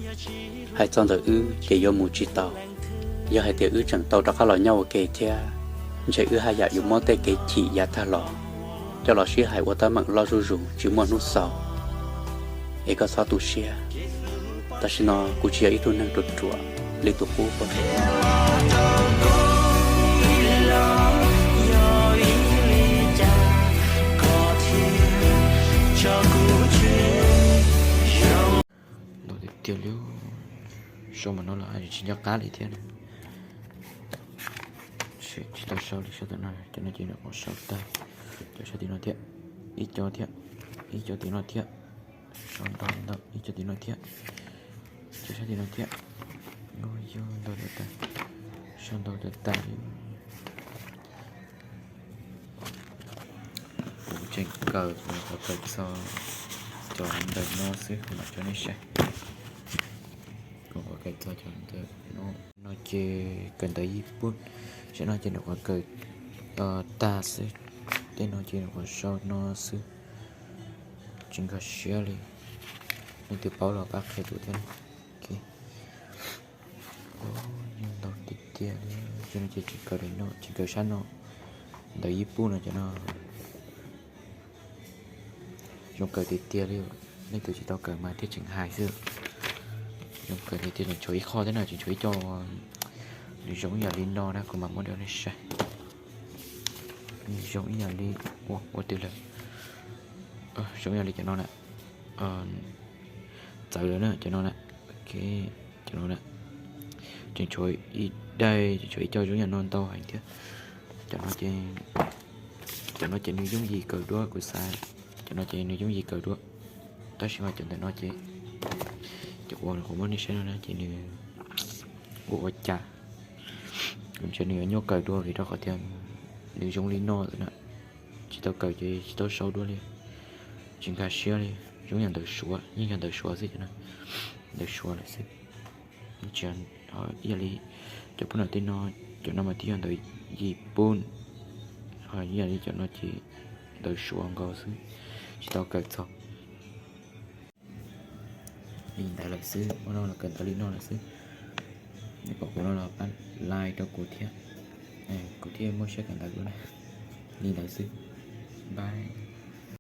Hais txog ntawm wb ces yuav mus tsis tau. Yog hais tias wb tseem tau rov qab los nyob ua ke thiab, ntshe wb haj yam yuav muab tej kev chim yav tag los coj los sib hais ua teeb meem loj zuj zus tsis muaj hnub xaus. Es koj txhob tu siab, tam sim no kuv tsis yog ib tug neeg ruam ruam li tus qub ko. Ntau tiag tiag li, sau mas no los tsis nco qab li thiab na. Tsis tau sau li, sau tam no, cov no ces nyuam qhuav sau tag. Cov sab tim no thiab, ib co thiab, ib co tim no thiab, sau ntau ntau, ib co tim no thiab, cov sab tim no thiab. Ua yog ntau tas tas, sau ntau tas tas li. Kuv tseem kawm, kuv nyuam qhuav kawm txog cov ntawm no xwb kuv mam tso nej saib. Kuv nyuam qhuav kawm txog cov ntawm no, no ces kawm ntawv Yij Pun, saib no ces nyuam qhuav kawm tag xwb. Tej no ces nyuam qhuav sau no xwb, tsis nkag siab li. Leej twg paub los pab qhia kuv thiab. Yog ntau tiag tiag li, cov no ces tsis kawm daim no, tsis kawm sab no, ntawv Yij Pun no cov no. Zoo kawm tiag tiag li, leej twg tsis tau kawm mas thiaj tseem hais xwb. Zoo kawm tiag tiag, tseem tshuav ib qho thiab na, tseem tshuav ib co nws zoo ib yam li no na, kuv mam muab rau nej saib. Nws zoo ib yam li, ua ua twg lawm, zoo ib yam li cov no na, txawv lawm na cov no na. Ok, cov no na, tseem tshuav ib daim, tseem tshuav ib co zoo yam no ntau heev thiab. Cov no ces, cov no ces nws yooj yim kawm dua kuv xav, cov no ces nws yooj yim kawm dua. Tab sis mas cov ntawm no ces, cov uas kuv muab nej saib no na ces nws ua ua cas, kuv ntshai nws yuav nyuaj kawm dua vim rau qhov tias nws zoo li no na. Tsis tau kawm ces tsis tau sau dua li, tsis nkag siab li. Zoo yam ntawv Suav, yeej yog ntawv Suav xwb cov no, ntawv Suav lawm xwb. Ib yam li cov pub no tej no, cov no mas twb yog ntawv Yij Pun, ho ib yam li cov no ces ntawv Suav nkaus xwb, tsis tau kawm txog. Li ntawd lawm xwb, ua no los kawm ntawv li no lawm xwb. Nej pom kuv no los pab like rau kuv thiab, kuv thiaj muaj siab kawm ntawv dua na. Li ntawd xwb, bye.